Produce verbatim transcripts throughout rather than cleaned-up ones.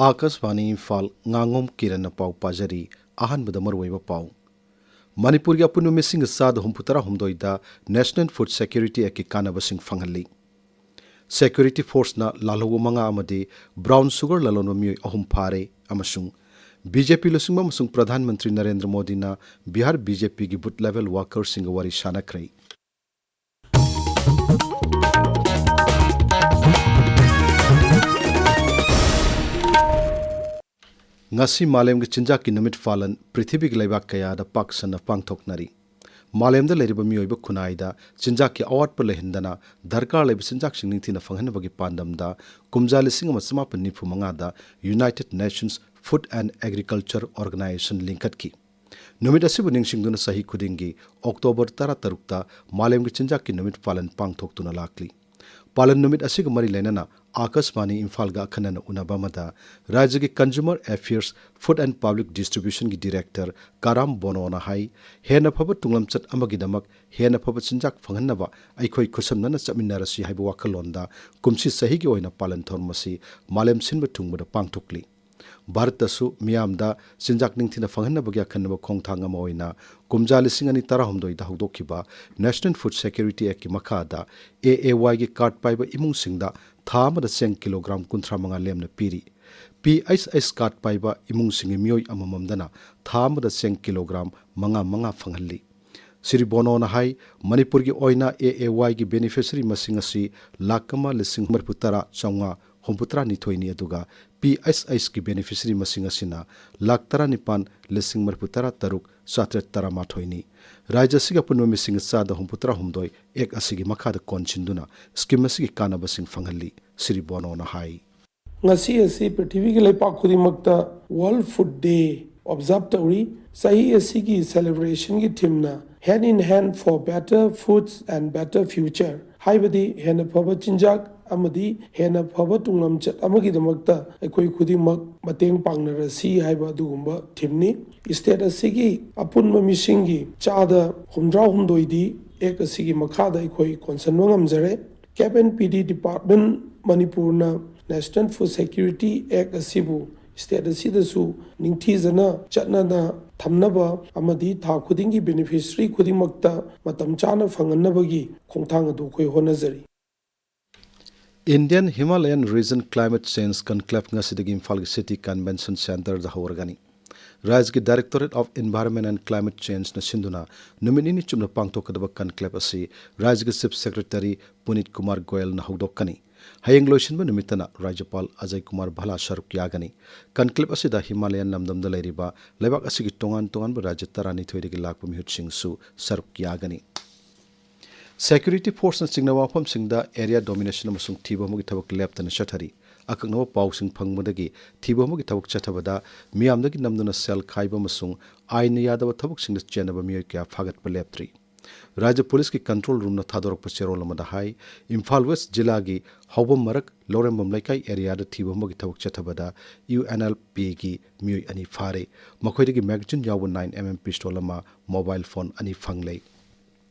ꯑꯥꯀꯥꯁꯕꯥꯅꯤ ꯏꯝꯐꯥꯜ, ꯉꯥꯉꯣꯝ ꯀꯤꯔꯟꯅ ꯄꯥꯎ ꯄꯥꯖꯔꯤ꯫ ꯑꯍꯥꯟꯕꯗ ꯃꯔꯨꯑꯣꯏꯕ ꯄꯥꯎ꯫ ꯃꯅꯤꯄꯨꯔꯒꯤ ꯑꯄꯨꯟꯕ ꯃꯤꯁꯤꯡ ꯆꯥꯗ ꯍꯨꯝꯐꯨꯇꯔꯥ ꯍꯨꯝꯗꯣꯏꯗ National Food Security Actꯀꯤ ꯀꯥꯟꯅꯕꯁꯤꯡ ꯐꯪꯍꯜꯂꯤ꯫ Security Forceꯅ ꯂꯥꯜꯍꯧꯕ ꯃꯉꯥ ꯑꯃꯗꯤ brown sugar ꯂꯂꯣꯟꯕ ꯃꯤꯑꯣꯏ ꯑꯍꯨꯝ ꯐꯥꯔꯦ ꯑꯃꯁꯨꯡ BJP ꯂꯨꯆꯤꯡꯕ ꯑꯃꯁꯨꯡ ꯄ꯭ꯔꯙꯥꯟ ꯃꯟꯇ꯭ꯔꯤ ꯅꯔꯦꯟꯗ꯭ꯔ ꯃꯣꯗꯤꯅ ꯕꯤꯍꯥꯔ BJPꯒꯤ booth level workerꯁꯤꯡꯒ ꯋꯥꯔꯤ ꯁꯥꯅꯈ꯭ꯔꯦ꯫ ꯉꯁꯤ ꯃꯥꯂꯦꯝꯒꯤ ꯆꯤꯟꯖꯥꯛꯀꯤ ꯅꯨꯃꯤꯠ ꯄꯥꯂꯟ ꯄ꯭ꯔꯤꯊꯤꯕꯤꯒꯤ ꯂꯩꯕꯥꯛ ꯀꯌꯥꯗ ꯄꯥꯛ ꯁꯟꯅ ꯄꯥꯡꯊꯣꯛꯅꯔꯤ꯫ ꯃꯥꯂꯦꯝꯗ ꯂꯩꯔꯤꯕ ꯃꯤꯑꯣꯏꯕ ꯈꯨꯟꯅꯥꯏꯗ ꯆꯤꯟꯖꯥꯛꯀꯤ ꯑꯋꯥꯠꯄ ꯂꯩꯍꯟꯗꯅ ꯗꯔꯀꯥꯔ ꯂꯩꯕ ꯆꯤꯟꯖꯥꯛꯁꯤꯡ ꯅꯤꯡꯊꯤꯅ ꯐꯪꯍꯟꯅꯕꯒꯤ ꯄꯥꯟꯗꯝꯗ ꯀꯨꯝꯖꯥ ꯂꯤꯁꯤꯡ ꯑꯃ ꯆꯃꯥꯄꯟ ꯅꯤꯐꯨ ꯃꯉꯥꯗ United Nations Food and Agriculture Organization ꯂꯤꯡꯈꯠꯈꯤ꯫ ꯅꯨꯃꯤꯠ ꯑꯁꯤꯕꯨ ꯅꯤꯡꯁꯤꯡꯗꯨꯅ ꯆꯍꯤ ꯈꯨꯗꯤꯡꯒꯤ ꯑꯣꯛꯇꯣꯕꯔ ꯇꯔꯥꯇꯔꯨꯛꯇ ꯃꯥꯂꯦꯝꯒꯤ ꯆꯤꯟꯖꯥꯛꯀꯤ ꯅꯨꯃꯤꯠ ꯄꯥꯂꯟ ꯄꯥꯡꯊꯣꯛꯇꯨꯅ ꯂꯥꯛꯂꯤ꯫ ꯄꯥꯂꯟ ꯅꯨꯃꯤꯠ ꯑꯁꯤꯒ ꯃꯔꯤ ꯂꯩꯅꯅ ꯑꯥꯀꯥꯁꯕꯥꯅꯤ ꯏꯝꯐꯥꯜꯒ ꯑꯈꯟꯅꯅ ꯎꯅꯕ ꯑꯃꯗ ꯔꯥꯖ꯭ꯌꯒꯤ Consumer Affairs, Food and Public Distributionꯒꯤ Director ꯀꯥꯔꯥꯝ ꯕꯣꯅꯣꯅ ꯍꯥꯏ, ꯍꯦꯟꯅ ꯐꯕ ꯇꯨꯡꯂꯝꯆꯠ ꯑꯃꯒꯤꯗꯃꯛ ꯍꯦꯟꯅ ꯐꯕ ꯆꯤꯟꯖꯥꯛ ꯐꯪꯍꯟꯅꯕ ꯑꯩꯈꯣꯏ ꯈꯨꯠꯁꯝꯅꯅ ꯆꯠꯃꯤꯟꯅꯔꯁꯤ ꯍꯥꯏꯕ ꯋꯥꯈꯜꯂꯣꯟꯗ ꯀꯨꯝꯁꯤ ꯆꯍꯤꯒꯤ ꯑꯣꯏꯅ ꯄꯥꯂꯟ ꯊꯧꯔꯝ ꯑꯁꯤ ꯃꯥꯂꯦꯝ ꯁꯤꯟꯕ ꯊꯨꯡꯕꯗ ꯄꯥꯡꯊꯣꯛꯂꯤ꯫ ꯚꯥꯔꯠꯇꯁꯨ ꯃꯤꯌꯥꯝꯗ ꯆꯤꯟꯖꯥꯛ ꯅꯤꯡꯊꯤꯅ ꯐꯪꯍꯟꯅꯕꯒꯤ ꯑꯈꯟꯅꯕ ꯈꯣꯡꯊꯥꯡ ꯑꯃ ꯑꯣꯏꯅ ꯀꯨꯝꯖꯥ ꯂꯤꯁꯤꯡ ꯑꯅꯤ ꯇꯔꯥꯍꯨꯝꯗꯣꯏꯗ ꯍꯧꯗꯣꯛꯈꯤꯕ National Food Security Actꯀꯤ ꯃꯈꯥꯗ AAYꯒꯤ card ꯄꯥꯏꯕ ꯏꯃꯨꯡꯁꯤꯡꯗ ꯊꯥ ꯑꯃꯗ ꯆꯦꯡ ꯀꯤꯂꯣꯒ꯭ꯔꯥꯝ ꯀꯨꯟꯊ꯭ꯔꯥ ꯃꯉꯥ ꯂꯦꯝꯅ ꯄꯤꯔꯤ꯫ PHS card ꯄꯥꯏꯕ ꯏꯃꯨꯡꯁꯤꯡꯒꯤ ꯃꯤꯑꯣꯏ ꯑꯃꯃꯝꯗꯅ ꯊꯥ ꯑꯃꯗ ꯆꯦꯡ ꯀꯤꯂꯣꯒ꯭ꯔꯥꯝ ꯃꯉꯥ ꯃꯉꯥ ꯐꯪꯍꯜꯂꯤ꯫ ꯁ꯭ꯔꯤ ꯕꯣꯅꯣꯅ ꯍꯥꯏ, ꯃꯅꯤꯄꯨꯔꯒꯤ ꯑꯣꯏꯅ AAYꯒꯤ beneficiary ꯃꯁꯤꯡ ꯑꯁꯤ ꯂꯥꯈ ꯑꯃ ꯂꯤꯁꯤꯡ ꯃꯔꯤꯐꯨ ꯇꯔꯥ ꯆꯥꯝꯃꯉꯥ ꯍꯨꯝꯐꯨꯇꯔꯥꯅꯤꯊꯣꯏꯅꯤ, ꯑꯗꯨꯒ PHSꯀꯤ beneficiary ꯃꯁꯤꯡ ꯑꯁꯤꯅ ꯂꯥꯈ ꯇꯔꯥꯅꯤꯄꯥꯟ ꯂꯤꯁꯤꯡ ꯃꯔꯤꯐꯨ ꯇꯔꯥ ꯇꯔꯨꯛ ꯆꯥꯇ꯭ꯔꯦꯠ ꯇꯔꯥꯃꯥꯊꯣꯏꯅꯤ꯫ ꯔꯥꯖ꯭ꯌ ꯑꯁꯤꯒꯤ ꯑꯄꯨꯟꯕ ꯃꯤꯁꯤꯡ ꯆꯥꯗ ꯍꯨꯝꯐꯨꯇꯔꯥ ꯍꯨꯝꯗꯣꯏ Act ꯑꯁꯤꯒꯤ ꯃꯈꯥꯗ ꯀꯣꯟꯁꯤꯟꯗꯨꯅ scheme ꯑꯁꯤꯒꯤ ꯀꯥꯟꯅꯕꯁꯤꯡ ꯐꯪꯍꯜꯂꯤ, ꯁ꯭ꯔꯤ ꯕꯣꯅꯣꯅ ꯍꯥꯏ꯫ ꯉꯁꯤ ꯑꯁꯤ ꯄ꯭ꯔꯤꯊꯤꯕꯤꯒꯤ ꯂꯩꯄꯥꯛ ꯈꯨꯗꯤꯡꯃꯛꯇ World Food Day observe ꯇꯧꯔꯤ꯫ ꯆꯍꯤ ꯑꯁꯤꯒꯤ celebrationꯒꯤ themeꯅ Hand in Hand for Better Foods and Better Future, ꯍꯥꯏꯕꯗꯤ ꯍꯦꯟꯅ ꯐꯕ ꯆꯤꯟꯖꯥꯛ ꯑꯃꯗꯤ ꯍꯦꯟꯅ ꯐꯕ ꯇꯨꯡꯂꯝꯆꯠ ꯑꯃꯒꯤꯗꯃꯛꯇ ꯑꯩꯈꯣꯏ ꯈꯨꯗꯤꯡꯃꯛ ꯃꯇꯦꯡ ꯄꯥꯡꯅꯔꯁꯤ ꯍꯥꯏꯕ ꯑꯗꯨꯒꯨꯝꯕ themeꯅꯤ꯫ State ꯑꯁꯤꯒꯤ ꯑꯄꯨꯟꯕ ꯃꯤꯁꯤꯡꯒꯤ ꯆꯥꯗ ꯍꯨꯝꯗ꯭ꯔꯥ ꯍꯨꯝꯗꯣꯏꯗꯤ Act ꯑꯁꯤꯒꯤ ꯃꯈꯥꯗ ꯑꯩꯈꯣꯏ ꯀꯣꯟꯁꯤꯟꯕ ꯉꯝꯖꯔꯦ꯫ Cap and Feed Department ꯃꯅꯤꯄꯨꯔꯅ National Food Security Act ꯑꯁꯤꯕꯨ state ꯑꯁꯤꯗꯁꯨ ꯅꯤꯡꯊꯤꯖꯅ ꯆꯠꯅꯅ ꯊꯝꯅꯕ ꯑꯃꯗꯤ ꯊꯥ ꯈꯨꯗꯤꯡꯒꯤ beneficiary ꯈꯨꯗꯤꯡꯃꯛꯇ ꯃꯇꯝ ꯆꯥꯅ ꯐꯪꯍꯟꯅꯕꯒꯤ ꯈꯣꯡꯊꯥꯡ ꯑꯗꯨ ꯑꯩꯈꯣꯏ ꯍꯣꯠꯅꯖꯔꯤ꯫ Indian Himalayan Region Climate Change Conclave ꯉꯁꯤꯗꯒꯤ ꯏꯝꯐꯥꯜꯒꯤ City Convention Centreꯗ ꯍꯧꯔꯒꯅꯤ꯫ ꯔꯥꯖ꯭ꯌꯒꯤ Directorate of Environment and Climate Changeꯅ ꯁꯤꯟꯗꯨꯅ ꯅꯨꯃꯤꯠ ꯅꯤꯅꯤ ꯆꯨꯞꯅ ꯄꯥꯡꯊꯣꯛꯀꯗꯕ conclave ꯑꯁꯤ ꯔꯥꯖ꯭ꯌꯒꯤ Chief Secretary ꯄꯨꯅꯤꯠ ꯀꯨꯃꯥꯔ ꯒꯣꯌꯜꯅ ꯍꯧꯗꯣꯛꯀꯅꯤ꯫ ꯍꯌꯦꯡ ꯂꯣꯏꯁꯤꯟꯕ ꯅꯨꯃꯤꯠꯇꯅ ꯔꯥꯖ꯭ꯌꯄꯥꯜ ꯑꯖꯌ ꯀꯨꯃꯥꯔ ꯚꯥꯂꯥ ꯁꯔꯨꯛ ꯌꯥꯒꯅꯤ꯫ Conclave ꯑꯁꯤꯗ ꯍꯤꯃꯥꯂꯌꯥꯟ ꯂꯝꯗꯝꯗ ꯂꯩꯔꯤꯕ ꯂꯩꯕꯥꯛ ꯑꯁꯤꯒꯤ ꯇꯣꯉꯥꯟ ꯇꯣꯉꯥꯟꯕ ꯔꯥꯖ꯭ꯌ ꯇꯔꯥꯅꯤꯊꯣꯏꯗꯒꯤ ꯂꯥꯛꯄ ꯃꯤꯍꯨꯠꯁꯤꯡꯁꯨ ꯁꯔꯨꯛ ꯌꯥꯒꯅꯤ꯫ Security forceꯅ ꯆꯤꯡꯅꯕ ꯃꯐꯝꯁꯤꯡꯗ area domination ꯑꯃꯁꯨꯡ ꯊꯤꯕ ꯍꯨꯝꯕꯒꯤ ꯊꯕꯛ ꯂꯦꯞꯇꯅ ꯆꯠꯊꯔꯤ꯫ ꯑꯀꯛꯅꯕ ꯄꯥꯎꯁꯤꯡ ꯐꯪꯕꯗꯒꯤ ꯊꯤꯕ ꯍꯨꯝꯕꯒꯤ ꯊꯕꯛ ꯆꯠꯊꯕꯗ ꯃꯤꯌꯥꯝꯗꯒꯤ ꯅꯝꯗꯨꯅ ꯁꯦꯜ ꯈꯥꯏꯕ ꯑꯃꯁꯨꯡ ꯑꯥꯏꯟꯅ ꯌꯥꯗꯕ ꯊꯕꯛꯁꯤꯡꯗ ꯆꯦꯟꯅꯕ ꯃꯤꯑꯣꯏ ꯀꯌꯥ ꯐꯥꯒꯠꯄ ꯂꯦꯞꯇ꯭ꯔꯤ꯫ ꯔꯥꯖ꯭ꯌ ꯄꯨꯂꯤꯁꯀꯤ control roomꯅ ꯊꯥꯗꯣꯔꯛꯄ ꯆꯦꯔꯣꯜ ꯑꯃꯗ ꯍꯥꯏ, ꯏꯝꯐꯥꯜ West ꯖꯤꯂꯥꯒꯤ ꯍꯥꯎꯕꯝ ꯃꯔꯛ ꯂꯧꯔꯦꯝꯕꯝ ꯂꯩꯀꯥꯏ areaꯗ ꯊꯤꯕ ꯍꯨꯝꯕꯒꯤ ꯊꯕꯛ ꯆꯠꯊꯕꯗ UNLPꯒꯤ ꯃꯤꯑꯣꯏ ꯑꯅꯤ ꯐꯥꯔꯦ꯫ ꯃꯈꯣꯏꯗꯒꯤ magazine ꯌꯥꯎꯕ nine MM pistol ꯑꯃ, mobile phone ꯑꯅꯤ ꯐꯪꯂꯦ꯫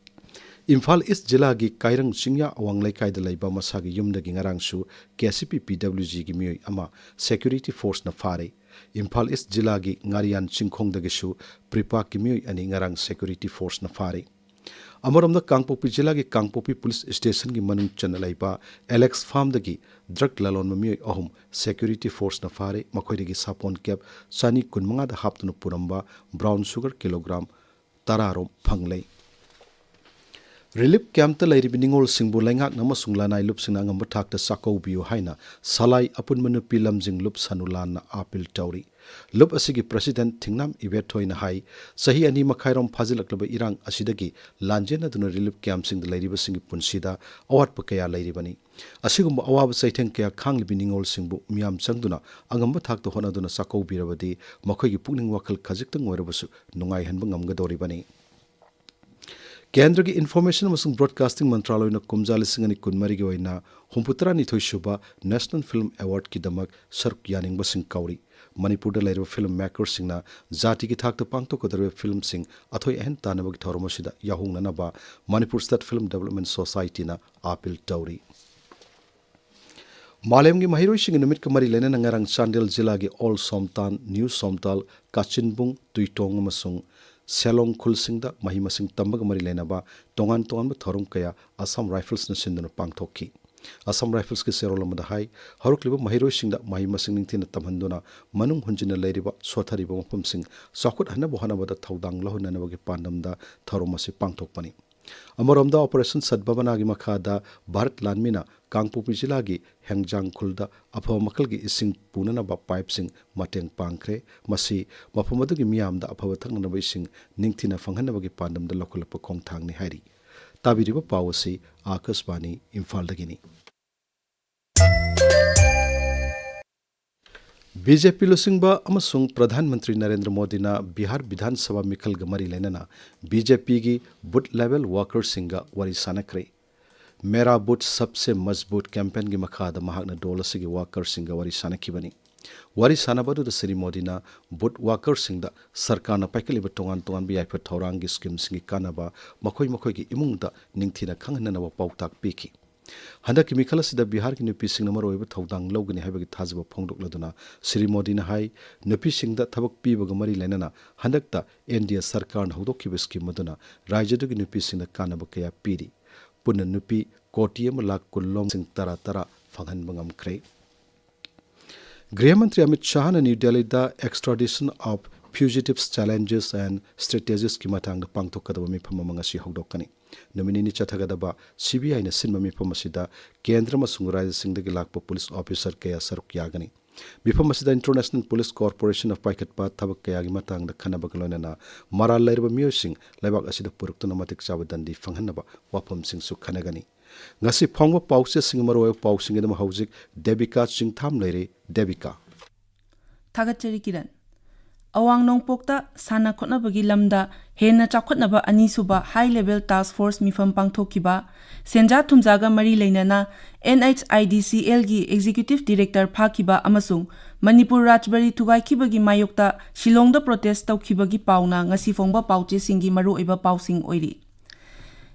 ꯏꯝꯐꯥꯜ East ꯖꯤꯂꯥꯒꯤ ꯀꯥꯏꯔꯪ ꯆꯤꯡꯌꯥ ꯑꯋꯥꯡ ꯂꯩꯀꯥꯏꯗ ꯂꯩꯕ ꯃꯁꯥꯒꯤ ꯌꯨꯝꯗꯒꯤ ꯉꯔꯥꯡꯁꯨ KCP PWGꯒꯤ ꯃꯤꯑꯣꯏ ꯑꯃ security forceꯅ ꯐꯥꯔꯦ꯫ ꯏꯝꯐꯥꯜ East ꯖꯤꯂꯥꯒꯤ ꯉꯥꯔꯤꯌꯥꯟ ꯆꯤꯡꯈꯣꯡꯗꯒꯤꯁꯨ PREPAKꯀꯤ ꯃꯤꯑꯣꯏ ꯑꯅꯤ ꯉꯔꯥꯡ security forceꯅ ꯐꯥꯔꯦ꯫ ꯑꯃꯔꯣꯝꯗ ꯀꯥꯡꯄꯣꯛꯄꯤ ꯖꯤꯂꯥꯒꯤ ꯀꯥꯡꯄꯣꯛꯄꯤ police stationꯒꯤ ꯃꯅꯨꯡ ꯆꯟꯅ ꯂꯩꯕ Alex Farmꯗꯒꯤ drug ꯂꯂꯣꯟꯕ ꯃꯤꯑꯣꯏ ꯑꯍꯨꯝ security forceꯅ ꯐꯥꯔꯦ꯫ ꯃꯈꯣꯏꯗꯒꯤ ꯁꯥꯄꯣꯟ case ꯆꯅꯤ ꯀꯨꯟꯃꯉꯥꯗ ꯍꯥꯞꯇꯨꯅ ꯄꯨꯔꯝꯕ brown sugar kilogram ꯇꯔꯥꯔꯣꯝ ꯐꯪꯂꯦ꯫ Relief campꯇ ꯂꯩꯔꯤꯕ ꯅꯤꯉꯣꯜꯁꯤꯡꯕꯨ ꯂꯩꯉꯥꯛꯅ ꯑꯃꯁꯨꯡ ꯂꯅꯥꯏ ꯂꯨꯞꯁꯤꯡꯅ ꯑꯉꯝꯕ ꯊꯥꯛꯇ ꯆꯥꯛꯀꯧꯕꯤꯌꯨ ꯍꯥꯏꯅ ꯁꯂꯥꯏ ꯑꯄꯨꯟꯕ ꯅꯨꯄꯤ ꯂꯝꯖꯤꯡ ꯂꯨꯞ ꯁꯅꯨꯂꯥꯟꯅ appeal ꯇꯧꯔꯤ꯫ ꯂꯨꯞ ꯑꯁꯤꯒꯤ president ꯊꯤꯡꯅꯥꯝ ꯏꯕꯦꯊꯣꯏꯅ ꯍꯥꯏ, ꯆꯍꯤ ꯑꯅꯤ ꯃꯈꯥꯏꯔꯣꯝ ꯐꯥꯖꯤꯜꯂꯛꯂꯕ ꯏꯔꯥꯡ ꯑꯁꯤꯗꯒꯤ ꯂꯥꯟꯖꯦꯟꯅꯗꯨꯅ relief campꯁꯤꯡꯗ ꯂꯩꯔꯤꯕꯁꯤꯡꯒꯤ ꯄꯨꯟꯁꯤꯗ ꯑꯋꯥꯠꯄ ꯀꯌꯥ ꯂꯩꯔꯤꯕꯅꯤ꯫ ꯑꯁꯤꯒꯨꯝꯕ ꯑꯋꯥꯕ ꯆꯩꯊꯦꯡ ꯀꯌꯥ ꯈꯥꯡꯂꯤꯕ ꯅꯤꯉꯣꯜꯁꯤꯡꯕꯨ ꯃꯤꯌꯥꯝ ꯆꯪꯗꯨꯅ ꯑꯉꯝꯕ ꯊꯥꯛꯇ ꯍꯣꯠꯅꯗꯨꯅ ꯆꯥꯛꯀꯧꯕꯤꯔꯕꯗꯤ ꯃꯈꯣꯏꯒꯤ ꯄꯨꯛꯅꯤꯡ ꯋꯥꯈꯜ ꯈꯖꯤꯛꯇꯪ ꯑꯣꯏꯔꯕꯁꯨ ꯅꯨꯡꯉꯥꯏꯍꯟꯕ ꯉꯝꯒꯗꯧꯔꯤꯕꯅꯤ꯫ ꯀꯦꯟꯗ꯭ꯔꯒꯤ Information ꯑꯃꯁꯨꯡ Broadcasting ꯃꯟꯇ꯭ꯔꯥꯂꯣꯏꯅ ꯀꯨꯝꯖꯥ ꯂꯤꯁꯤꯡ ꯑꯅꯤ ꯀꯨꯟꯃꯔꯤꯒꯤ ꯑꯣꯏꯅ ꯍꯨꯝꯐꯨꯇꯔꯥꯅꯤꯊꯣꯏ ꯁꯨꯕ National Film Awardꯀꯤꯗꯃꯛ ꯁꯔꯨꯛ ꯌꯥꯅꯤꯡꯕꯁꯤꯡ ꯀꯧꯔꯤ꯫ ꯃꯅꯤꯄꯨꯔꯗ ꯂꯩꯔꯤꯕ film makerꯁꯤꯡꯅ ꯖꯥꯇꯤꯒꯤ ꯊꯥꯛꯇ ꯄꯥꯡꯊꯣꯛꯀꯗꯧꯔꯤꯕ filmꯁꯤꯡ ꯑꯊꯣꯏ ꯑꯍꯦꯟ ꯇꯥꯟꯅꯕꯒꯤ ꯊꯧꯔꯝ ꯑꯁꯤꯗ ꯌꯥꯎꯍꯧꯅꯅꯕ Manipur State Film Development Societyꯅ appeal ꯇꯧꯔꯤ꯫ ꯃꯥꯂꯦꯝꯒꯤ ꯃꯍꯩꯔꯣꯏꯁꯤꯡꯒꯤ ꯅꯨꯃꯤꯠꯀ ꯃꯔꯤ ꯂꯩꯅꯅ ꯉꯔꯥꯡ ꯆꯥꯟꯗꯦꯜ ꯖꯤꯂꯥꯒꯤ ꯑꯣꯜ ꯁꯣꯝꯇꯥꯟ, ꯅ꯭ꯌꯨ ꯁꯣꯝꯇꯥꯜ, ꯀꯥꯆꯤꯟꯕꯨꯡ, ꯇꯨꯏꯇꯣꯡ ꯑꯃꯁꯨꯡ ꯁꯦꯂꯣꯡ ꯈꯨꯜꯁꯤꯡꯗ ꯃꯍꯩ ꯃꯁꯤꯡ ꯇꯝꯕꯒ ꯃꯔꯤ ꯂꯩꯅꯕ ꯇꯣꯉꯥꯟ ꯇꯣꯉꯥꯟꯕ ꯊꯧꯔꯝ ꯀꯌꯥ ꯑꯁꯥꯝ ꯔꯥꯏꯐꯜꯁꯅ ꯁꯤꯟꯗꯨꯅ ꯄꯥꯡꯊꯣꯛꯈꯤ꯫ ꯑꯁꯥꯝ ꯔꯥꯏꯐꯜꯁꯀꯤ ꯆꯦꯔꯣꯜ ꯑꯃꯗ ꯍꯥꯏ, ꯍꯧꯔꯛꯂꯤꯕ ꯃꯍꯩꯔꯣꯏꯁꯤꯡꯗ ꯃꯍꯩ ꯃꯁꯤꯡ ꯅꯤꯡꯊꯤꯅ ꯇꯝꯍꯟꯗꯨꯅ ꯃꯅꯨꯡ ꯍꯨꯟꯖꯤꯟꯅ ꯂꯩꯔꯤꯕ ꯁꯣꯠꯊꯔꯤꯕ ꯃꯐꯝꯁꯤꯡ ꯆꯥꯎꯈꯠꯍꯟꯅꯕ ꯍꯣꯠꯅꯕꯗ ꯊꯧꯗꯥꯡ ꯂꯧꯍꯟꯅꯅꯕꯒꯤ ꯄꯥꯟꯗꯝꯗ ꯊꯧꯔꯝ ꯑꯁꯤ ꯄꯥꯡꯊꯣꯛꯄꯅꯤ꯫ ꯑꯃꯔꯣꯝꯗ, ꯑꯣꯄꯔꯦꯁꯟ ꯁꯠꯚꯥꯕꯅꯥꯒꯤ ꯃꯈꯥꯗ ꯚꯥꯔꯠ ꯂꯥꯟꯃꯤꯅ ꯀꯥꯡꯄꯣꯛꯄꯤ ꯖꯤꯂꯥꯒꯤ ꯍꯦꯡꯖꯥꯡ ꯈꯨꯜꯗ ꯑꯐꯕ ꯃꯈꯜꯒꯤ ꯏꯁꯤꯡ ꯄꯨꯅꯅꯕ ꯄꯥꯏꯞꯁꯤꯡ ꯃꯇꯦꯡ ꯄꯥꯡꯈ꯭ꯔꯦ꯫ ꯃꯁꯤ ꯃꯐꯝ ꯑꯗꯨꯒꯤ ꯃꯤꯌꯥꯝꯗ ꯑꯐꯕ ꯊꯛꯅꯅꯕ ꯏꯁꯤꯡ ꯅꯤꯡꯊꯤꯅ ꯐꯪꯍꯟꯅꯕꯒꯤ ꯄꯥꯟꯗꯝꯗ ꯂꯧꯈꯠꯂꯛꯄ ꯈꯣꯡꯊꯥꯡꯅꯤ ꯍꯥꯏꯔꯤ꯫ ꯇꯥꯕꯤꯔꯤꯕ ꯄꯥꯎ ꯑꯁꯤ ꯑꯥꯀꯥꯁꯕꯥꯅꯤ ꯏꯝꯐꯥꯜꯗꯒꯤꯅꯤ꯫ ꯕꯤ ꯖꯦ ꯄꯤ ꯂꯨꯆꯤꯡꯕ ꯑꯃꯁꯨꯡ ꯄ꯭ꯔꯙꯥꯟ ꯃꯟꯇ꯭ꯔꯤ ꯅꯔꯦꯟꯗ꯭ꯔ ꯃꯣꯗꯤꯅ ꯕꯤꯍꯥꯔ ꯕꯤꯙꯥꯟ ꯁꯚꯥ ꯃꯤꯈꯜꯒ ꯃꯔꯤ ꯂꯩꯅꯅ ꯕꯤ ꯖꯦ ꯄꯤꯒꯤ ꯕꯨꯊ ꯂꯦꯚꯦꯜ ꯋꯥꯔꯀꯔꯁꯤꯡꯒ ꯋꯥꯔꯤ ꯁꯥꯟꯅꯈ꯭ꯔꯦ꯫ ꯃꯦꯔꯥ ꯕꯨꯊ ꯁꯕꯁꯦ ꯃꯖꯕꯨꯠ ꯀꯦꯝꯄꯦꯟꯒꯤ ꯃꯈꯥꯗ ꯃꯍꯥꯛꯅ ꯗꯣꯜ ꯑꯁꯤꯒꯤ ꯋꯥꯔꯀꯔꯁꯤꯡꯒ ꯋꯥꯔꯤ ꯁꯥꯟꯅꯈꯤꯕꯅꯤ꯫ ꯋꯥꯔꯤ ꯁꯥꯟꯅꯕ ꯑꯗꯨꯗ ꯁ꯭ꯔꯤ ꯃꯣꯗꯤꯅ ꯕꯨꯊ ꯋꯥꯔꯀꯔꯁꯤꯡꯗ ꯁꯔꯀꯥꯔꯅ ꯄꯥꯏꯈꯠꯂꯤꯕ ꯇꯣꯉꯥꯟ ꯇꯣꯉꯥꯟꯕ ꯌꯥꯏꯐ ꯊꯧꯔꯥꯡꯒꯤ ꯁ꯭ꯀꯤꯝꯁꯤꯡꯒꯤ ꯀꯥꯟꯅꯕ ꯃꯈꯣꯏ ꯃꯈꯣꯏꯒꯤ ꯏꯃꯨꯡꯗ ꯅꯤꯡꯊꯤꯅ ꯈꯪꯍꯟꯅꯅꯕ ꯄꯥꯎꯇꯥꯛ ꯄꯤꯈꯤ꯫ ꯍꯟꯗꯛꯀꯤ ꯃꯤꯈꯜ ꯑꯁꯤꯗ ꯕꯤꯍꯥꯔꯒꯤ ꯅꯨꯄꯤꯁꯤꯡꯅ ꯃꯔꯨꯑꯣꯏꯕ ꯊꯧꯗꯥꯡ ꯂꯧꯒꯅꯤ ꯍꯥꯏꯕꯒꯤ ꯊꯥꯖꯕ ꯐꯣꯡꯗꯣꯛꯂꯗꯨꯅ ꯁ꯭ꯔꯤ ꯃꯣꯗꯤꯅ ꯍꯥꯏ, ꯅꯨꯄꯤꯁꯤꯡꯗ ꯊꯕꯛ ꯄꯤꯕꯒ ꯃꯔꯤ ꯂꯩꯅꯅ ꯍꯟꯗꯛꯇ ꯑꯦꯟ ꯗꯤ ꯑꯦ ꯁꯔꯀꯥꯔꯅ ꯍꯧꯗꯣꯛꯈꯤꯕ ꯁ꯭ꯀꯤꯝ ꯑꯗꯨꯅ ꯔꯥꯖ꯭ꯌꯗꯨꯒꯤ ꯅꯨꯄꯤꯁꯤꯡꯗ ꯀꯥꯟꯅꯕ ꯀꯌꯥ ꯄꯤꯔꯤ꯫ ꯄꯨꯟꯅ ꯅꯨꯄꯤ ꯀꯣꯇꯤ ꯑꯃ ꯂꯥꯈ ꯀꯨꯟ ꯂꯣꯝꯁꯤꯡ ꯇꯔꯥ ꯇꯔꯥ ꯐꯪꯍꯟꯕ ꯉꯝꯈ꯭ꯔꯦ꯫ ꯒ꯭ꯔꯤꯍ ꯃꯟꯇ꯭ꯔꯤ ꯑꯃꯤꯠ ꯁꯥꯍꯅ ꯅ꯭ꯌꯨ ꯗꯦꯜꯂꯤꯗ Extradition of Fugitives, Challenges and Strategies ꯀꯤ ꯃꯇꯥꯡꯗ ꯄꯥꯡꯊꯣꯛꯀꯗꯕ ꯃꯤꯐꯝ ꯑꯃ ꯉꯁꯤ ꯍꯧꯗꯣꯛꯀꯅꯤ꯫ ꯅꯨꯃꯤꯠ ꯅꯤꯅꯤ ꯆꯠꯊꯒꯗꯕ ꯁꯤ ꯕꯤ ꯑꯥꯏꯅ ꯁꯤꯟꯕ ꯃꯤꯐꯝ ꯑꯁꯤꯗ ꯀꯦꯟꯗ꯭ꯔ ꯑꯃꯁꯨꯡ ꯔꯥꯖ꯭ꯌꯁꯤꯡꯗꯒꯤ ꯂꯥꯛꯄ ꯄꯨꯂꯤꯁ ꯑꯣꯐꯤꯁꯔ ꯀꯌꯥ ꯁꯔꯨꯛ ꯌꯥꯒꯅꯤ꯫ ꯃꯤꯐꯝ ꯑꯁꯤꯗ International Police Corporation of ꯄꯥꯏꯈꯠꯄ ꯊꯕꯛ ꯀꯌꯥꯒꯤ ꯃꯇꯥꯡꯗ ꯈꯟꯅꯕꯒ ꯂꯣꯏꯅꯅ ꯃꯔꯥꯜ ꯂꯩꯔꯕ ꯃꯤꯑꯣꯏꯁꯤꯡ ꯂꯩꯕꯥꯛ ꯑꯁꯤꯗ ꯄꯨꯔꯛꯇꯨꯅ ꯃꯇꯤꯛ ꯆꯥꯕ ꯗꯟꯗꯤ ꯐꯪꯍꯟꯅꯕ ꯋꯥꯐꯝꯁꯤꯡꯁꯨ ꯈꯟꯅꯒꯅꯤ꯫ ꯉꯁꯤ ꯐꯣꯡꯕ ꯄꯥꯎꯆꯦꯁꯤꯡꯒꯤ ꯃꯔꯨꯑꯣꯏꯕ ꯄꯥꯎꯁꯤꯡꯒꯤꯗꯃꯛ ꯍꯧꯖꯤꯛ ꯗꯦꯕꯤꯀꯥ ꯆꯤꯡꯊꯥꯝ ꯂꯩꯔꯦ꯫ ꯗꯦꯕꯤꯀꯥ꯫ ꯊꯥꯒꯠꯆꯔꯤ ꯀꯤꯔꯟ꯫ ꯑꯋꯥꯡ ꯅꯣꯡꯄꯣꯛꯇ ꯁꯥꯟꯅ ꯈꯣꯠꯅꯕꯒꯤ ꯂꯝꯗ ꯍꯦꯟꯅ ꯆꯥꯎꯈꯠꯅꯕ ꯑꯅꯤꯁꯨꯕ High Level Task Force ꯃꯤꯐꯝ ꯄꯥꯡꯊꯣꯛꯈꯤꯕ, ꯁꯦꯟꯖꯥ ꯊꯨꯝꯖꯥꯒ ꯃꯔꯤ ꯂꯩꯅꯅ ꯑꯦꯟ ꯑꯩꯆ ꯑꯥꯏ ꯗꯤ ꯁꯤ ꯑꯦꯜꯒꯤ Executive Director ꯐꯥꯈꯤꯕ ꯑꯃꯁꯨꯡ ꯃꯅꯤꯄꯨꯔ ꯔꯥꯖꯕꯔꯤ ꯊꯨꯒꯥꯏꯈꯤꯕꯒꯤ ꯃꯥꯌꯣꯛꯇ ꯁꯤꯂꯣꯡꯗ protest ꯇꯧꯈꯤꯕꯒꯤ ꯄꯥꯎꯅ ꯉꯁꯤ ꯐꯣꯡꯕ ꯄꯥꯎꯆꯦꯁꯤꯡꯒꯤ ꯃꯔꯨꯑꯣꯏꯕ ꯄꯥꯎꯁꯤꯡ ꯑꯣꯏꯔꯤ꯫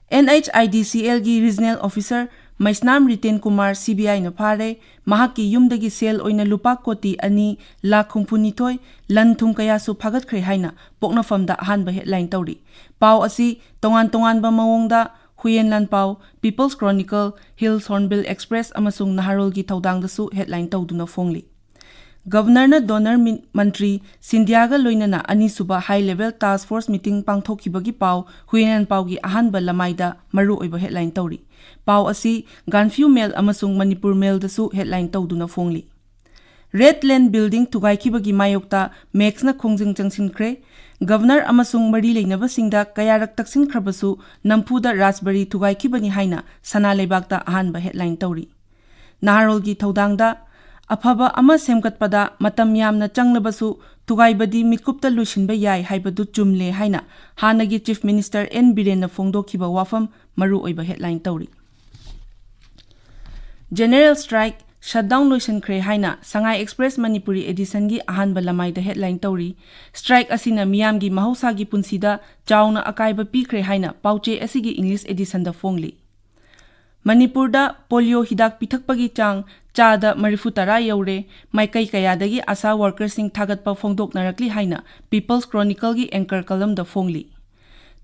ꯑꯦꯟ ꯑꯩꯆ ꯑꯥꯏ ꯗꯤ ꯁꯤ ꯑꯦꯜꯒꯤ Regional Officer ꯃꯩꯁꯅꯥꯝ ꯔꯤꯇꯦꯟ ꯀꯨꯃꯥꯔ ꯁꯤꯕꯤꯑꯥꯏꯅ ꯐꯥꯔꯦ, ꯃꯍꯥꯛꯀꯤ ꯌꯨꯝꯗꯒꯤ ꯁꯦꯜ ꯑꯣꯏꯅ ꯂꯨꯄꯥ ꯀꯣꯇꯤ ꯑꯅꯤ ꯂꯥꯈ ꯍꯨꯝꯐꯨꯅꯤꯊꯣꯏ, ꯂꯟ ꯊꯨꯝ ꯀꯌꯥꯁꯨ ꯐꯥꯒꯠꯈ꯭ꯔꯦ ꯍꯥꯏꯅ ꯄꯣꯛꯅꯐꯝꯗ ꯑꯍꯥꯟꯕ ꯍꯦꯗꯂꯥꯏꯟ ꯇꯧꯔꯤ꯫ ꯄꯥꯎ ꯑꯁꯤ ꯇꯣꯉꯥꯟ ꯇꯣꯉꯥꯟꯕ ꯃꯑꯣꯡꯗ ꯍꯨꯌꯦꯟ ꯂꯥꯟꯄꯥꯎ, peoples chronicle, hills Hornbill express ꯑꯃꯁꯨꯡ ꯅꯍꯥꯔꯣꯜꯒꯤ ꯊꯧꯗꯥꯡꯗꯁꯨ ꯍꯦꯗꯂꯥꯏꯟ ꯇꯧꯗꯨꯅ ꯐꯣꯡꯂꯤ꯫ ꯒꯕꯅꯔꯅ ꯗꯣꯅꯔ ꯃꯤꯟ-, ꯃꯟꯇ꯭ꯔꯤ ꯁꯤꯟꯙꯤꯌꯥꯒ ꯂꯣꯏꯅꯅ ꯑꯅꯤꯁꯨꯕ ꯍꯥꯏ ꯂꯦꯚꯦꯜ ꯇꯥꯁꯛ ꯐꯣꯔꯁ ꯃꯤꯇꯤꯡ ꯄꯥꯡꯊꯣꯛꯈꯤꯕꯒꯤ ꯄꯥꯎ ꯍꯨꯌꯦꯟ ꯂꯥꯟꯄꯥꯎꯒꯤ ꯑꯍꯥꯟꯕ ꯂꯃꯥꯏꯗ ꯃꯔꯨꯑꯣꯏꯕ ꯍꯦꯗꯂꯥꯏꯟ ꯇꯧꯔꯤ꯫ ꯄꯥꯎ ꯑꯁꯤ ꯒꯥꯟꯐ꯭ꯌꯨ ꯃꯦꯜ ꯑꯃꯁꯨꯡ ꯃꯅꯤꯄꯨꯔ ꯃꯦꯜꯗꯁꯨ ꯍꯦꯗꯂꯥꯏꯟ ꯇꯧꯗꯨꯅ ꯐꯣꯡꯂꯤ꯫ ꯔꯦꯗ ꯂꯦꯟ ꯕꯤꯜꯗꯤꯡ ꯊꯨꯒꯥꯏꯈꯤꯕꯒꯤ ꯃꯥꯌꯣꯛꯇ ꯃꯦꯛꯁꯅ ꯈꯣꯡꯖꯪ ꯆꯪꯁꯤꯟꯈ꯭ꯔꯦ꯫ ꯒꯕꯅꯔ ꯑꯃꯁꯨꯡ ꯃꯔꯤ ꯂꯩꯅꯕꯁꯤꯡꯗ ꯀꯌꯥꯔꯛ ꯇꯛꯁꯤꯟꯈ꯭ꯔꯕꯁꯨ ꯅꯝꯐꯨꯗ ꯔꯥꯖꯕꯔꯤ ꯊꯨꯒꯥꯏꯈꯤꯕꯅꯤ ꯍꯥꯏꯅ ꯁꯅꯥ ꯂꯩꯕꯥꯛꯇ ꯑꯍꯥꯟꯕ ꯍꯦꯗꯂꯥꯏꯟ ꯇꯧꯔꯤ꯫ ꯅꯍꯥꯔꯣꯜꯒꯤ ꯊꯧꯗꯥꯡꯗ ꯑꯐꯕ ꯑꯃ ꯁꯦꯝꯒꯠꯄꯗ ꯃꯇꯝ ꯌꯥꯝꯅ ꯆꯪꯂꯕꯁꯨ ꯊꯨꯒꯥꯏꯕꯗꯤ ꯃꯤꯠꯀꯨꯞꯇ ꯂꯣꯏꯁꯤꯟꯕ ꯌꯥꯏ ꯍꯥꯏꯕꯗꯨ ꯆꯨꯝꯂꯦ ꯍꯥꯏꯅ ꯍꯥꯟꯅꯒꯤ ꯆꯤꯐ ꯃꯤꯅꯤꯁꯇꯔ ꯑꯦꯟ ꯕꯤꯔꯦꯟꯅ ꯐꯣꯡꯗꯣꯛꯈꯤꯕ ꯋꯥꯐꯝ ꯃꯔꯨꯑꯣꯏꯕ ꯍꯦꯗꯂꯥꯏꯟ ꯇꯧꯔꯤ꯫ ꯖꯦꯅꯔꯦꯜ ꯁ꯭ꯇ꯭ꯔꯥꯏꯛ, ꯁꯠꯗꯥꯎꯟ ꯂꯣꯏꯁꯤꯟꯈ꯭ꯔꯦ ꯍꯥꯏꯅ ꯁꯉꯥꯏ ꯑꯦꯛꯁꯄ꯭ꯔꯦꯁ ꯃꯅꯤꯄꯨꯔꯤ ꯑꯦꯗꯤꯁꯟꯒꯤ ꯑꯍꯥꯟꯕ ꯂꯃꯥꯏꯗ ꯍꯦꯗꯂꯥꯏꯟ ꯇꯧꯔꯤ꯫ ꯁ꯭ꯇ꯭ꯔꯥꯏꯛ ꯑꯁꯤꯅ ꯃꯤꯌꯥꯝꯒꯤ ꯃꯍꯧꯁꯥꯒꯤ ꯄꯨꯟꯁꯤꯗ ꯆꯥꯎꯅ ꯑꯀꯥꯏꯕ ꯄꯤꯈ꯭ꯔꯦ ꯍꯥꯏꯅ ꯄꯥꯎꯆꯦ ꯑꯁꯤꯒꯤ ꯏꯪꯂꯤꯁ ꯑꯦꯗꯤꯁꯟꯗ ꯐꯣꯡꯂꯤ꯫ ꯃꯅꯤꯄꯨꯔꯗ ꯄꯣꯂꯤꯑꯣ ꯍꯤꯗꯥꯛ ꯄꯤꯊꯛꯄꯒꯤ ꯆꯥꯡ ꯆꯥꯗ ꯃꯔꯤꯐꯨ ꯇꯔꯥ ꯌꯧꯔꯦ꯫ ꯃꯥꯏꯀꯩ ꯀꯌꯥꯗꯒꯤ ꯑꯥꯁꯥ ꯋꯥꯔꯀꯔꯁꯤꯡ ꯊꯥꯒꯠꯄ ꯐꯣꯡꯗꯣꯛꯅꯔꯛꯂꯤ ꯍꯥꯏꯅ ꯄꯤꯄꯜꯁ ꯀ꯭ꯔꯣꯅꯤꯀꯜꯒꯤ ꯑꯦꯡꯀꯔ ꯀꯂꯝꯗ ꯐꯣꯡꯂꯤ꯫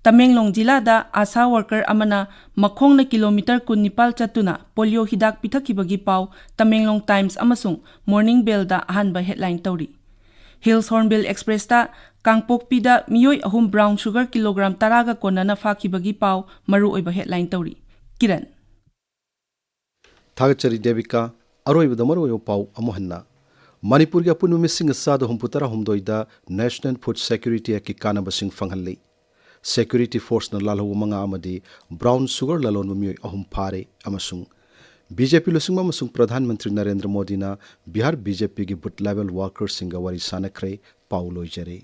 ꯇꯃꯦꯡꯂꯣꯡ ꯖꯤꯂꯥꯗ ꯑꯥꯁꯥ ꯋꯥꯔꯀꯔ ꯑꯃꯅ ꯃꯈꯣꯡꯅ ꯀꯤꯂꯣꯃꯤꯇꯔ ꯀꯨꯟꯅꯤꯄꯥꯜ ꯆꯠꯇꯨꯅ ꯄꯣꯂꯤꯑꯣ ꯍꯤꯗꯥꯛ ꯄꯤꯊꯛꯈꯤꯕꯒꯤ ꯄꯥꯎ ꯇꯃꯦꯡꯂꯣꯡ ꯇꯥꯏꯝꯁ ꯑꯃꯁꯨꯡ ꯃꯣꯔꯅꯤꯡ ꯕꯦꯜꯗ ꯑꯍꯥꯟꯕ ꯍꯦꯗꯂꯥꯏꯟ ꯇꯧꯔꯤ꯫ ꯍꯤꯜꯁ ꯍꯣꯔꯟꯕꯤꯜ ꯑꯦꯛꯁꯄ꯭ꯔꯦꯁꯇ ꯀꯥꯡꯄꯣꯛꯄꯤꯗ ꯃꯤꯑꯣꯏ ꯑꯍꯨꯝ ꯕ꯭ꯔꯥꯎꯟ ꯁꯨꯒꯔ ꯀꯤꯂꯣꯒ꯭ꯔꯥꯝ ꯇꯔꯥꯒ ꯀꯣꯟꯅꯅ ꯐꯥꯈꯤꯕꯒꯤ ꯄꯥꯎ ꯃꯔꯨꯑꯣꯏꯕ ꯍꯦꯗꯂꯥꯏꯟ ꯇꯧꯔꯤ꯫ ꯀꯤꯔꯟ꯫ ꯊꯥꯒꯠꯆꯔꯤ ꯗꯦꯕꯤꯀꯥ꯫ ꯑꯔꯣꯏꯕꯗ ꯃꯔꯨꯑꯣꯏꯕ ꯄꯥꯎ ꯑꯃꯨꯛ ꯍꯟꯅ꯫ ꯃꯅꯤꯄꯨꯔꯒꯤ ꯑꯄꯨꯟꯕ ꯃꯤꯁꯤꯡ ꯆꯥꯗ ꯍꯨꯝꯐꯨ ꯇꯔꯥ ꯍꯨꯝꯗꯣꯏꯗ National Food Security Actꯀꯤ ꯀꯥꯟꯅꯕꯁꯤꯡ ꯐꯪꯍꯜꯂꯤ꯫ Security Forceꯅ ꯂꯥꯜꯍꯧꯕ ꯃꯉꯥ ꯑꯃꯗꯤ brown sugar ꯂꯂꯣꯟꯕ ꯃꯤꯑꯣꯏ ꯑꯍꯨꯝ ꯐꯥꯔꯦ ꯑꯃꯁꯨꯡ BJP ꯂꯨꯆꯤꯡꯕ ꯑꯃꯁꯨꯡ ꯄ꯭ꯔꯙꯥꯟ ꯃꯟꯇ꯭ꯔꯤ ꯅꯔꯦꯟꯗ꯭ꯔ ꯃꯣꯗꯤꯅ ꯕꯤꯍꯥꯔ BJPꯒꯤ booth level workerꯁꯤꯡꯒ ꯋꯥꯔꯤ ꯁꯥꯅꯈ꯭ꯔꯦ꯫ ꯄꯥꯎ ꯂꯣꯏꯖꯔꯦ꯫